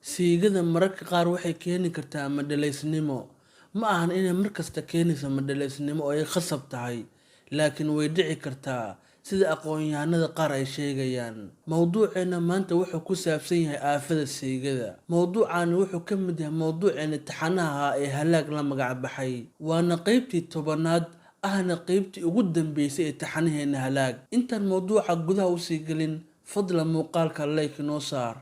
Siigada mararka qaar waxay keeni kartaa madhalaysnimo. Ma ahan inay markasta keenayso madhalaysnimo oo ay khasab tahay, laakiin way dhici kartaa sida aqoon-yahanada qaar ay sheegayaan. Mowduuceena maanta wuxuu ku saabsan yahay aafada siigada. Mowduucani wuxuu ka mid yahay mowduuceena taxanaha ahaa ee Halaag la magac baxay, waana qeybtii 10aad ahna qeybtii ugu dambeysay ee taxanaheena Halaag. Intaan mowduuca gudaha usii gelin, fadlan muuqaalka like inoo saar,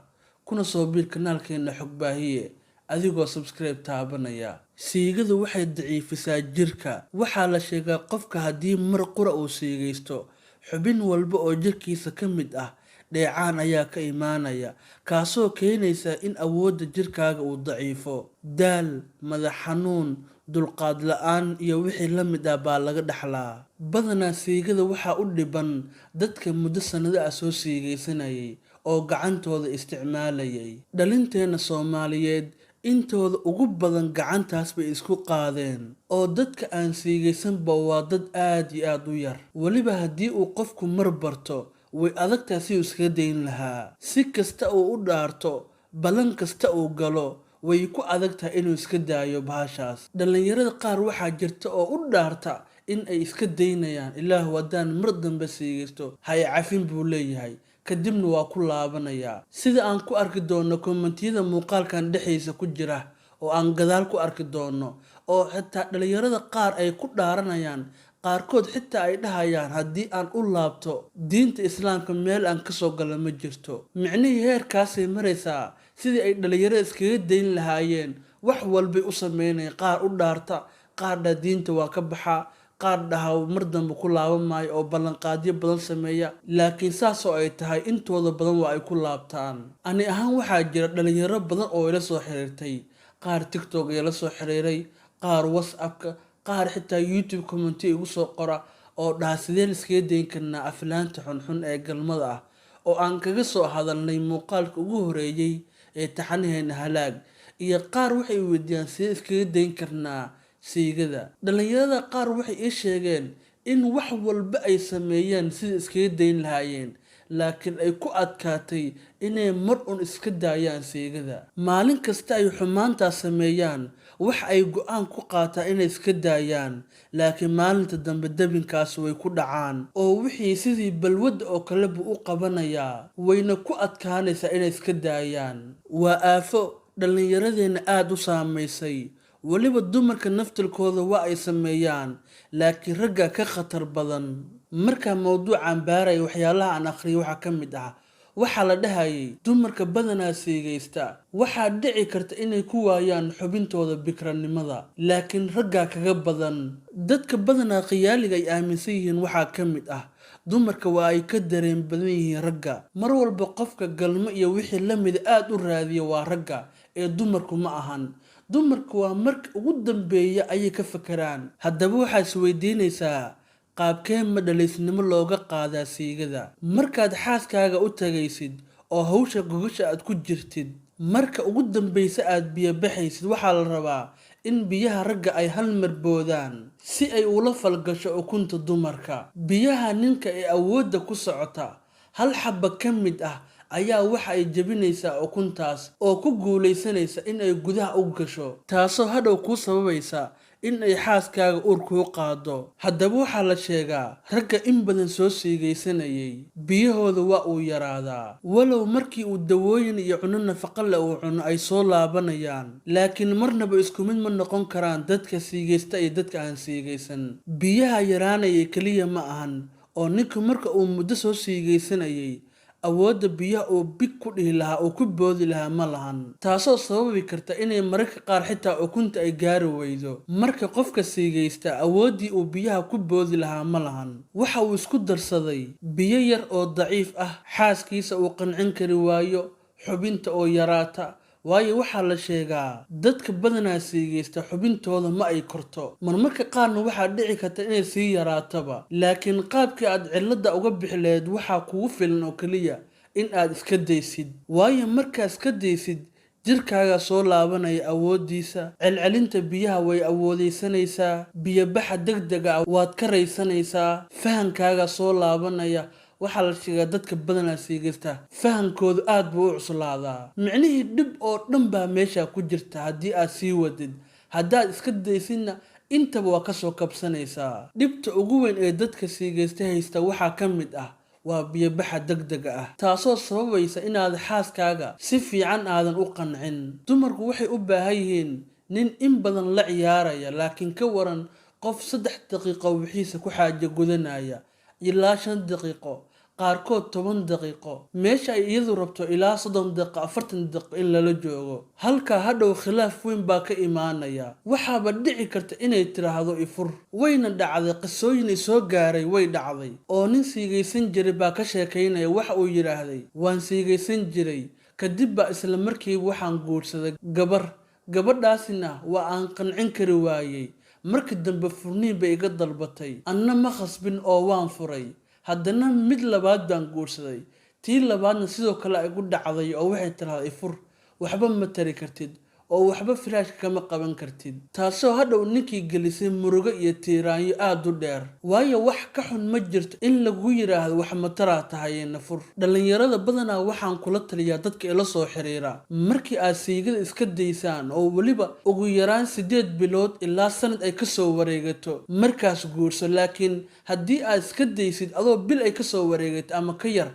kuna soo biir kanaalkeena Xogbaahiye adigoo subscribe taabanaya. Siigadu waxay daciifisaa jirka. Waxaa la sheegaa qofka haddii mar qura uu siigaysto, xubin walba oo jirkiisa ka mid ah dheecaan ayaa ka imaanaya, kaasoo keenaysa in awoodda jirkaaga uu daciifo. Daal, madax xanuun, dulqaad la-aan iyo wixii la mid ah baa laga dhaxlaa. Badanaa siigada waxaa u dhiban dadka muddo sannado ah soo siigaysanayay oo gacantooda isticmaalayay. Dhalinteena Soomaaliyeed intooda ugu badan gacantaas bay isku qaadeen, oo dadka aan siigaysanba waa dad aad iyo aad u yar. Weliba haddii uu qofku mar barto, way adagtahay si uu iskaga dayn lahaa. Si kasta uu u dhaarto, ballan kasta uu galo, way ku adag tahay inuu iska daayo bahashaas. Dhallinyarada qaar waxaa jirta oo u dhaarta in ay iska daynayaan. "Ilaahu, haddaan mar dambe siigaysto, ha i cafin," buu leeyahay, kadibna waa ku laabanayaa. Sida aan ku arki doono kommentiyada muuqaalkan dhexdiisa ku jira oo aan gadaal ku arki doono, oo xitaa dhalinyarada qaar ay ku dhaaranayaan, qaarkood xitaa ay dhahayaan, "Haddii aan u laabto diinta Islaamka, meel aan kasoo galo ma jirto." Micnihii heerkaasay maraysaa sidii ay dhalinyarada iskaga dayn lahaayeen. Wax walbay u sameynayaan. Qaar u dhaarta, qaar dha diinta waa ka baxaa, qaar dhaha mar dambe ku laaban maayo, oo ballanqaadyo badan sameeya. Laakiin saasoo ay tahay, intooda badan waa ay ku laabtaan. Ani ahaan waxaa jira dhalinyaro badan oo ila soo xiriirtay, qaar TikTok ila soo xiriiray, qaar WhatsAppka, qaar xitaa YouTube comment igu soo qora oo dhaha, "Sideen iskaga dayn karnaa aflaanta xunxun ee galmada ah oo aan kaga soo hadalnay muuqaalka ugu horeeyay ee taxanaheena Halaag?" Iyo qaar waxay weydiiyaan, "Sidee iskaga dayn karnaa siigada?" Dhalinyarada qaar waxay ii sheegeen in wax walba ay sameeyeen sida iskaga dayn lahaayeen, laakiin ay ku adkaatay inay mar un iska daayaan siigada. Maalin kasta ay xumaantaas sameeyaan, wax ay go-aan ku qaataan inay iska daayaan, laakiin maalinta dambe dabinkaas way ku dhacaan, oo wixii sidii balwadda oo kale buu u qabanayaa, wayna ku adkaanaysaa inay iska daayaan. Waa aafo dhallinyaradeenna aada u saamaysay. Weliba dumarka naftirkooda waa ay sameeyaan, laakiin ragga ka khatar badan. Markaa mowduucan baaraya, waxyaalaha aan akhriyay waxaa ka mid ah, waxaa la dhahayay dumarka badanaa siigaysta waxaa dhici karta inay ku waayaan xubintooda bikranimada, laakiin raggaa kaga badan. Dadka badanaa khiyaaliga ay aaminsan yihiin waxaa ka mid ah dumarka waa ay ka dareen badan yihiin ragga. Mar walba qofka galmo iyo wixii la mida aada u raadiya waa ragga ee dumarku ma ahan. Dumarku waa marka ugu dambeeya ayay ka fakeraan. Haddaba waxaad isweydiinaysaa, qaabkee madhalaysnimo looga qaadaa siigada? Markaad xaaskaaga u tagaysid oo hawsha gogasha aad ku jirtid, marka ugu dambeysa aad biyo baxaysid, waxaa la rabaa in biyaha ragga ay hal mar boodaan si ay ula falgasho ukunta dumarka. Biyaha ninka ee awoodda ku socota, hal xaba ka mid ah ayaa waxa ay jebinaysaa ukuntaas oo ku guulaysanaysa in ay gudaha u gasho, taasoo hadhow kuu sababaysa in ay xaaskaaga uur kuu qaado. Haddaba waxaa la sheegaa ragga in badan soo siigaysanayay biyahooda waa uu yaraadaa, walow markii uu dawooyin iyo cunno nafaqo leh uu cuno ay soo laabanayaan, laakiin marnaba isku mid ma noqon karaan dadka siigaysta iyo dadka aan siigaysan. Biyaha yaraanaya keliya ma ahan oo ninku marka uu muddo soo siigaysanayay, awoodda biyaha uu big ku dhihi lahaa, uu ku boodi lahaa ma lahan, taasoo sababi karta inay mararka qaar xitaa ukunta ay gaari weydo. Marka qofka siigaysta awooddii uu biyaha ku boodi lahaa ma lahan. Waxa uu isku darsaday biyo yar oo daciif ah, xaaskiisa uu qancin kari waayo, xubinta oo yaraata, waayo waxaa la sheegaa dadka badanaa siigaysta xubintooda ma ay korto. Marmarka qaarna waxaa dhici karta inay sii yaraataba. Laakiin qaabkii aad cilladda uga bixi lahayd waxaa kugu filan oo keliya in aad iska daysid, waayo markaad iska daysid, jirkaaga soo laabanaya awooddiisa celcelinta biyaha way awoodeysanaysaa, biyobaxa degdega ah waad ka raysanaysaa, fahankaaga soo laabanaya. Waxaa la sheegaa dadka badanaa siigaysta fahankoodu aad buu u cuslaadaa. Micnihii dhib oo dhan baa meesha ku jirta haddii aad sii wadid. Haddaad iska daysidna, intaba waa kasoo kabsanaysaa. Dhibta ugu weyn ee dadka siigaysta haysta waxaa ka mid ah waa biyobaxa degdega ah, taasoo sababaysa inaad xaaskaaga si fiican aadan u qancin. Dumarku waxay u baahan yihiin nin in badan la ciyaaraya, laakiin ka waran qof 3 daqiiqo wixiisa ku xaajo gudanaya, ilaa 5 daqiiqo, qaarkood 10 daqiiqo, meesha ay iyadu rabto ilaa 30 daqiiqo, 40 daqiiqo in lala joogo? Halkaa hadhow khilaaf weyn baa ka imaanaya. Waxaaba dhici karta inay tiraahdo ifur. Wayna dhacday, qisooyin isoo gaaray way dhacday oo nin siigaysan jiray baa ka sheekaynaya. Waxa uu yidhaahday: "Waan siigaysan jiray, kadib baa isla markiiba waxaan guursaday gabar. Gabadhaasina waa aan qancin kari waayey. Markii dambe furniin bay iga dalbatay, anna ma khasbin oo waan furay. Haddana mid labaad baan guursaday. Tii labaadna sidoo kale ay gu dhacday oo waxay tirahday ifur. Waxba ma tari kartid oo waxba firaashka kama qaban kartid." Taasoo hadhow ninkii gelisay murugo iyo tiiraanyo aad u dheer, waayo wax ka xun ma jirto in lagu yidhaahdo wax mataraa tahay, nafur. Dhallinyarada badanaa waxaan kula taliyaa, dadka ila soo xiriira, markii aad siigada iska daysaan oo weliba ugu yaraan 8 bilood ilaa sanad ay kasoo wareegato, markaas guurso. Laakiin haddii aad iska daysid adoo bil ay kasoo wareegato ama ka yar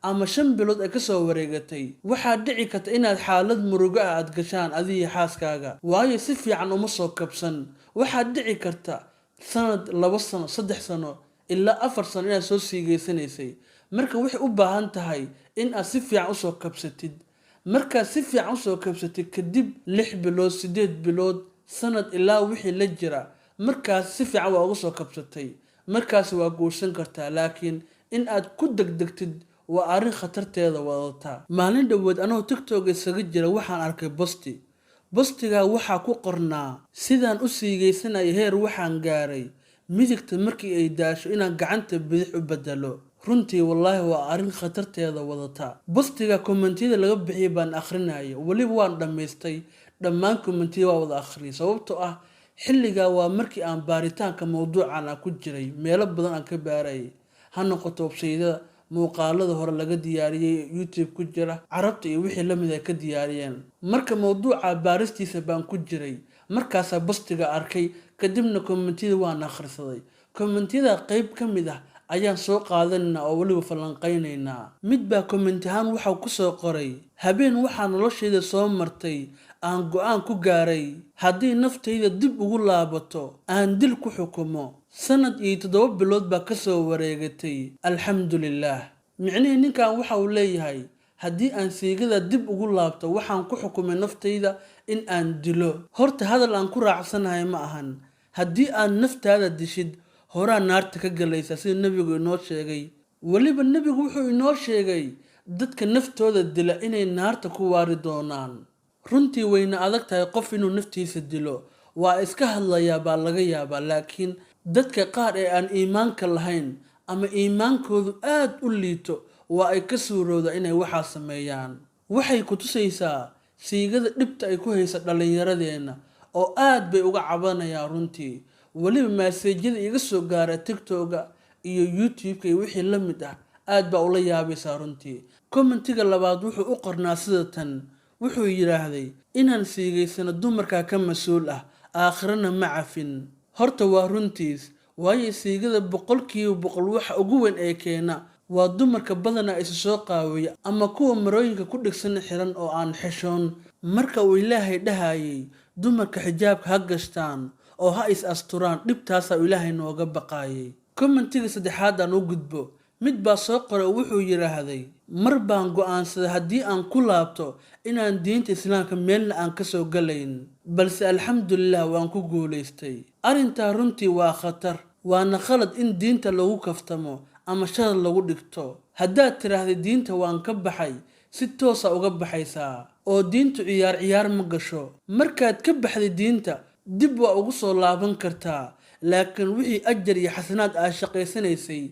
ama 5 bilood ay kasoo wareegatay, waxaa dhici karta inaad xaalad murugo ah aad gashaan adiga xaaskaaga, waayo si fiican uma soo kabsan. Waxaa dhici karta sanad, 2 sano, 3 sano ilaa 4 sano inaad soo siigeysanaysay. Marka waxay u baahan tahay in aad si fiican usoo kabsatid. Markaad si fiican usoo kabsatid kadib, 6 bilood, 8 bilood, sanad ilaa wixii la jira, markaas si fiican waa uga soo kabsatay, markaas waa guursan kartaa. Laakiin in aad ku degdegtid waa arrin khatarteeda wadata. Maalin dhoweed anoo TikTok isaga jira waxaan arkay post. Postigaa waxaa ku qornaa: "Sidaan u siigaysanaya heer waxaan gaaray midigta markii ay daasho inaan gacanta bidix u bedelo." Runtii wallaahi waa arrin khatarteeda wadata. Postiga commentiyada laga bixiyay baan akhrinaya, weliba waan dhammaystay dhammaan commentiyada, waa wada akhriyay, sababtoo ah xilligaa waa markii aan baaritaanka mowduucan aan ku jiray, meelo badan aan ka baarayay, ha noqoto websiteyada, muuqaalada hore laga diyaariyey, YouTube ku jira, Carabta iyo wixii lamid ay ka diyaariyeen. Marka mowduuca baaristiisa baan ku jiray, markaasaa postiga arkay. Kadibna commentiyada waan akhrisaday. Commentiyada qeyb ka mid ah ayaan soo qaadanaynaa oo weliba falanqaynaynaa. Mid baa comment ahaan waxau kusoo qoray: "Habeen waxaa noloshayda soo martay aan go-aan ku gaaray haddii naftayda dib ugu laabato aan dil ku xukumo. Sanad iyo 7 bilood baa kasoo wareegatay, alxamdulilaah." Micnihii ninkan waxa uu leeyahay, haddii aan siigada dib ugu laabto, waxaan ku xukumay naftayda in aan dilo. Horta hadal aan ku raacsanahay ma ahan. Haddii aad naftaada dishid, horaa naarta ka galaysaa, sida Nebigu inoo sheegay. Weliba Nebigu wuxuu inoo sheegay dadka naftooda dila inay naarta ku waari doonaan. Runtii wayna adag tahay qof inuu naftiisa dilo. Waa iska hadlayaa baa laga yaabaa, laakiin dadka qaar ee aan iimaanka lahayn ama iimaankoodu aad u liito, waa ay ka suurowda inay waxaa sameeyaan. Waxay ku tusaysaa siigada dhibta ay ku haysa dhallinyaradeenna oo aad bay uga cabanayaan runtii. Weliba messageyada iga soo gaara TikToka iyo YouTube-ka iyo wixii la mid ah, aad baa ula yaabaysaa runtii. Commentiga labaad wuxuu u qornaa sida tan. Wuxuu yidhaahday: "Inaan siigaysano dumarkaa ka mas-uul ah, aakhirana ma cafin." Horta waa runtiis, waayo siigada 100% waxa ugu weyn ee keena waa dumarka badanaa isu soo qaawiya ama kuwa marooyinka ku dhigsan xiran oo aan xishoon. Marka uu Ilaahay dhahayay dumarka xijaabka ha gashtaan oo ha is asturaan, dhibtaasaa Ilaahay nooga baqaayay. Commentiga saddexaad aan u gudbo. Mid baa soo qoray oo wuxuu yidhaahday: "Mar baan go'aansaday haddii aan ku laabto inaan diinta Islaamka meelna aan kasoo galayn, balse alxamdulilah waan ku guulaystay." Arrintaa runtii waa khatar, waana khalad in diinta lagu kaftamo ama sharad lagu dhigto. Haddaad tidhaahday diinta waan ka baxay, si toosa uga baxaysaa, oo diintu ciyaar ciyaar ma gasho. Markaad ka baxday diinta, dib waa ugu soo laaban kartaa, laakiin wixii ajar iyo xasanaad aad shaqaysanaysay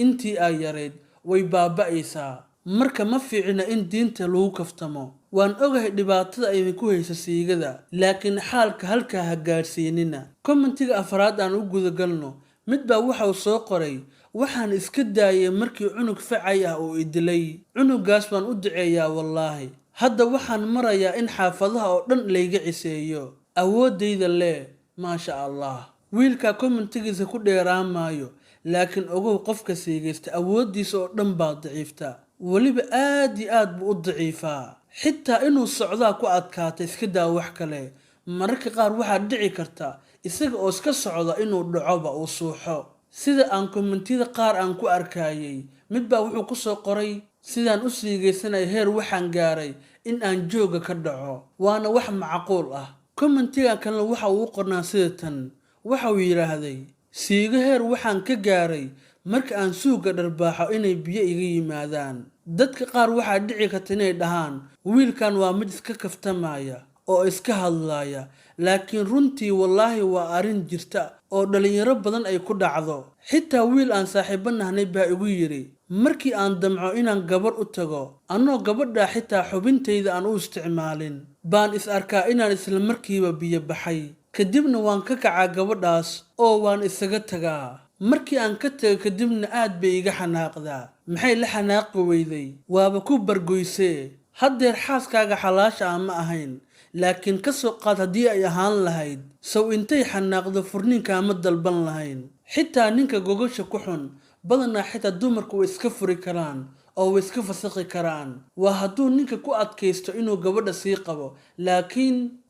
intii ay yarayd way baaba'aysaa. Marka ma fiicna in diinta lagu kaftamo. Waan ogahay dhibaatada idinku haysa siigada, laakiin xaalka halkaa ha gaadhsiinina. Commentiga afraad aan u gudagalno. Mid baa waxauu soo qoray: Waxaan iska daayay markii cunug facay ah uu i dilay. Cunugaas baan u duceeyaa wallaahi. Hadda waxaan marayaa in xaafadaha oo dhan layga ciseeyo. Awooddayda lee, maasha Allah. Wiilkaa commentigiisa ku dheeraan maayo, laakiin ogow, qofka siigaysta awooddiisa oo dhan baa daciifta. Weliba aad iyo aad buu u daciifaa. Xitaa inuu socdaa ku adkaata, iska daa wax kale. Mararka qaar waxaa dhici karta isaga oo iska socda inuu dhacoba, uu suuxo. Sida aan commentiyada qaar aan ku arkayay, mid baa wuxuu ku soo qoray, "Sidaan u siigaysanaya heer waxaan gaaray in aan joogga ka dhaco." Waana wax macquul ah. Commentigan kalena waxa uu u qornaa sida tan. Waxa uu yidhaahday, "Siigo heer waxaan ka gaaray marka aan suuga dharbaaxo inay biyo iga yimaadaan." Dadka qaar waxaa dhici karta inay dhahaan, "Wiilkan waa mid iska kaftamaya oo iska hadlaya," laakiin runtii wallaahi waa arrin jirta oo dhalinyaro badan ay ku dhacdo. Xitaa wiil aan saaxiibo nahnay baa igu yidhi, "Markii aan damco inaan gabarh u tago, anoo gabadhaa xitaa xubintayda aan u isticmaalin, baan is arkaa inaan isla markiiba biyo baxay. Kadibna waan ka kacaa gabadhaas oo waan isaga tagaa. Markii aan ka tago kadibna aad bay iga xanaaqdaa." Maxay la xanaaqi weyday? Waaba ku bargoysee. Haddeer xaaskaaga xalaasha ah ma ahayn, laakiin ka soo qaad haddii ay ahaan lahayd, sow intay xanaaqdo furniinkaama dalban lahayn? Xitaa ninka gogosha ku xun badanaa xitaa dumarku way iska furi karaan oo way iska fasakhi karaan, waa hadduu ninka ku adkaysto inuu gabadha sii qabo.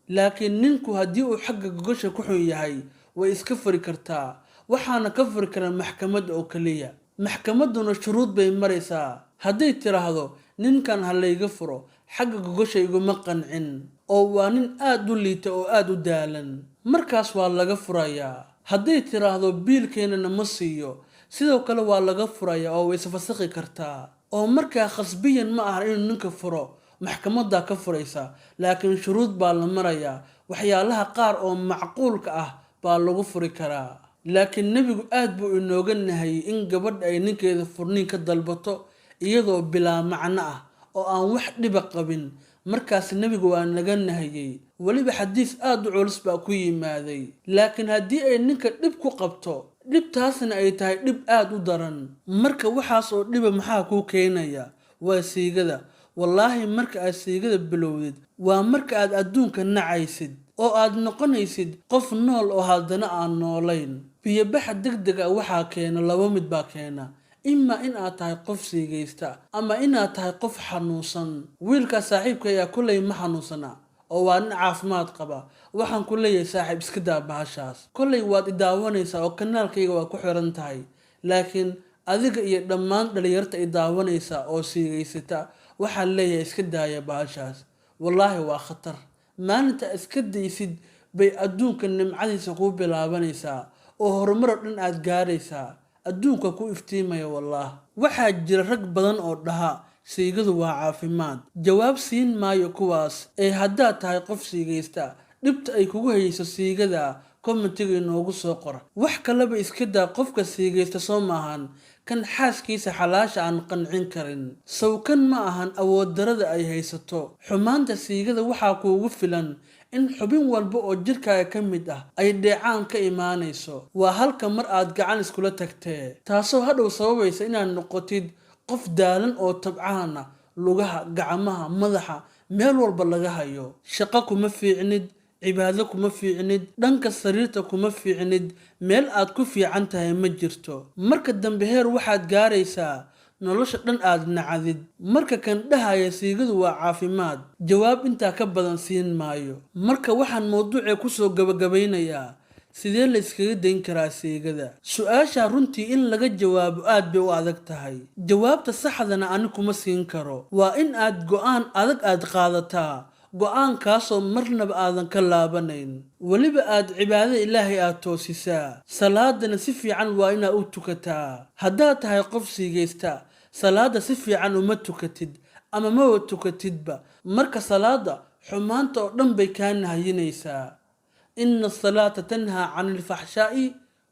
Laakiin ninku haddii uu xagga gogosha ku xun yahay, way iska furi kartaa, waxaana ka furi karaa maxkamadda oo keliya. Maxkamadduna shuruud bay maraysaa. Hadday tiraahdo, "Ninkan ha layga furo, xagga gogosha iguma qancin oo waa nin aad u liita oo aad u daalan," markaas waa laga furayaa. Hadday tiraahdo, "Biilkeennana ma siiyo," sidoo kale waa laga furayaa oo way isfasakhi kartaa. Oo markaa khasbiyan ma aha inuu ninka furo, maxkamaddaa ka furaysa, laakiin shuruud baa la marayaa. Waxyaalaha qaar oo macquulka ah baa lagu furi karaa. Laakiin Nebigu aad buu inooga nahayay in gabadha ay ninkeeda furniin ka dalbato iyadoo bilaa macno ah oo aan wax dhiba qabin. Markaas Nebigu waa naga nahayey, weliba xadiis aad u culus baa ku yimaaday. Laakiin haddii ay ninka dhib ku qabto, dhibtaasna ay tahay dhib aad u daran, marka waxaas oo dhiba maxaa kuu keenaya? Waa siigada. Wallaahi, marka aad siigada bilowdid waa marka aad adduunka nacaysid oo aad noqonaysid qof nool oo haddana aan noolayn. Biyobaxa degdega waxaa keena laba mid baa keena: imaa in aad tahay qof siigaysta ama inaad tahay qof xanuunsan. Wiilkaa saaxiibka ayaa kolley ma xanuunsana oo waa nin caafimaad qaba. Waxaan ku leeyahay, saaxiib, iska daa bahashaas. Kolley waad i daawanaysaa oo kanaalkayga waa ku xiran tahay, laakiin adiga iyo dhammaan dhalinyarta i daawanaysa oo siigaysata waxaan leeyahay, iska daaya bahashaas. Wallaahi waa khatar. Maalinta iska daysid bay adduunka nimcadiisa kuu bilaabanaysaa oo horumar oo dhan aad gaaraysaa, adduunka ku iftiimaya wallaah. Waxaa jira rag badan oo dhaha, "Siigadu waa caafimaad." Jawaab siin maayo kuwaas. Ee haddaad tahay qof siigaysta, dhibta ay kugu hayso siigada commentiga inoogu soo qor. Wax kaleba iska daa, qofka siigaysta soo maahan kan xaaskiisa xalaasha aan qancin karin? Sawkan ma ahan awood darada ay haysato? Xumaanta siigada waxaa kuugu filan in xubin walba oo jirkaaga ka mid ah ay dheecaan ka imaanayso. Waa halka mar aad gacan iskula tagtee, taasoo hadhow sababaysa inaad noqotid qof daalan oo tabcaan ah, lugaha, gacmaha, madaxa, meel walba laga hayo. Shaqo kuma fiicnid, cibaado kuma fiicnid, dhanka sariirta kuma fiicnid, meel aad ku fiican tahay ma jirto. Marka dambe heer waxaad gaaraysaa nolosha dhan aad nacdid. Marka kan dhahaya siigadu waa caafimaad, jawaab intaa ka badan siin maayo. Marka waxaan mawduucee kusoo gabagabaynayaa, sidee la iskaga dayn karaa siigada? Su-aashaa runtii in laga jawaabo aad bay u adag tahay. Jawaabta saxdana ani kuma siin karo. Waa in aad go-aan adag aad qaadataa, go-aankaasoo marnaba aadan ka laabanayn. Weliba aad cibaadada Ilaahay aad toosisaa, salaadana si fiican waa inaad u tukataa. Haddaad tahay qof siigaysta, salaada si fiican uma tukatid ama maba tukatidba. Marka salaada xumaanta oo dhan bay kaa nahayinaysaa. "إن الصلاة تنهى عن الفحشاء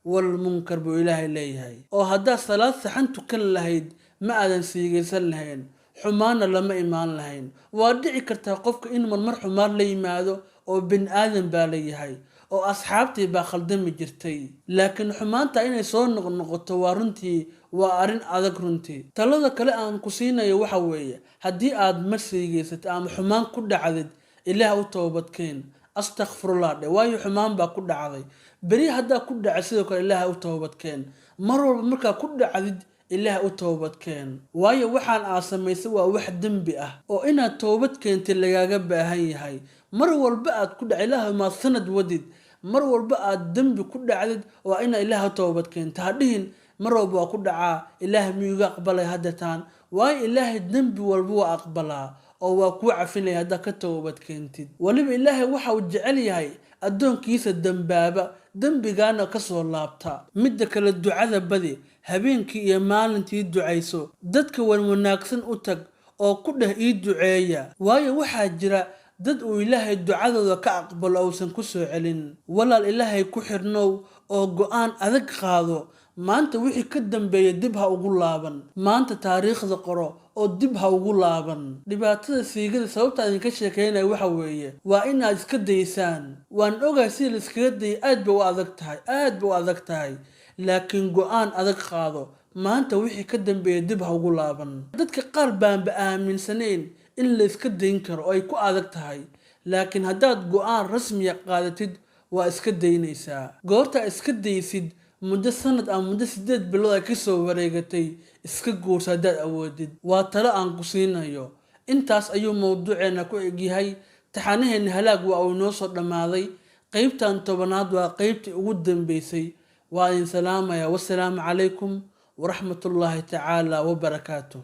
والمنكر," buu Ilaahay leeyahay. Oo haddaad salaad saxan tukan lahayd, ma aadan siigaysan lahayn, xumaanna lama imaan lahayn. Waa dhici kartaa qofka in marmar xumaan la yimaado oo bini aadan baa la yahay. oo asxaabtii baa khaldami jirtay, laakiin xumaanta inay soo noqnoqoto waa runtii waa arrin adag runtii. Talada kale aan ku siinayo waxa weeye, haddii aad marsiigeysatid ama xumaan ku dhacdid, Ilaah u toobadkeen, astakfirullah dhe, waayo xumaan baa ku dhacday. Beri haddaa ku dhacay sidoo kale Ilaah u toobadkeen. Mar walba markaa ku dhacdid Ilaah u toobadkeen, waayo waxaan aad samaysay waa wax dembi ah oo inaad toobad keentid lagaaga baahan yahay. Mar walba aad ku dhac, Ilaah maad sanad wadid, mar walba aad dembi ku dhacdid waa inaa Ilaah u toobad keenta. Ha dhihin mar walba waa ku dhacaa, Ilaah miyuu iga aqbalay haddataan? Waayo Ilaahay dembi walba waa aqbalaa oo waa kuu cafinaya haddaad ka toobad keentid. Weliba Ilaahay waxa uu jecel yahay addoonkiisa dembaaba, dembigaana kasoo laabta. Midda kale, ducada badi, habeenkii iyo maalintii ducayso. Dadka wanwanaagsan u tag oo ku dheh ii duceeya, waayo waxaa jira dad uu Ilaahay ducadooda ka aqbalo uusan ku soo celin. Walaal, Ilaahay ku xirnow oo go'aan adag qaado. Maanta wixii ka dambeeya dib ha ugu laaban. Maanta taariikhda qoro oo dib ha ugu laaban. Dhibaatada siigada sababta idinka sheekeynaya waxa weeye waa inaad iska daysaan. Waan ogahay sida la iskaga dayay aad bay u adag tahay, aad bay u adag tahay, laakiin go'aan adag qaado. Maanta wixii ka dambeeya dib ha ugu laaban. Dadka qaar baanba aaminsanayn in la iska dayn karo oo ay ku adag tahay, laakiin haddaad go'aan rasmiya qaadatid waa iska daynaysaa. Goortaa iska daysid muddo sanad ama muddo 8 bilood ay kasoo wareegatay, iska guursa haddaad awoodid. Waa talo aan ku siinayo. Intaas ayuu mowduuceena ku egyahay. Taxanaheena halaag waa uu inoo soo dhammaaday. Qeybtan 10aad waa qeybtii ugu dambeysay. Waa idin salaamaya. Wasalaamu calaykum waraxmatullaahi tacaala wabarakaatuh.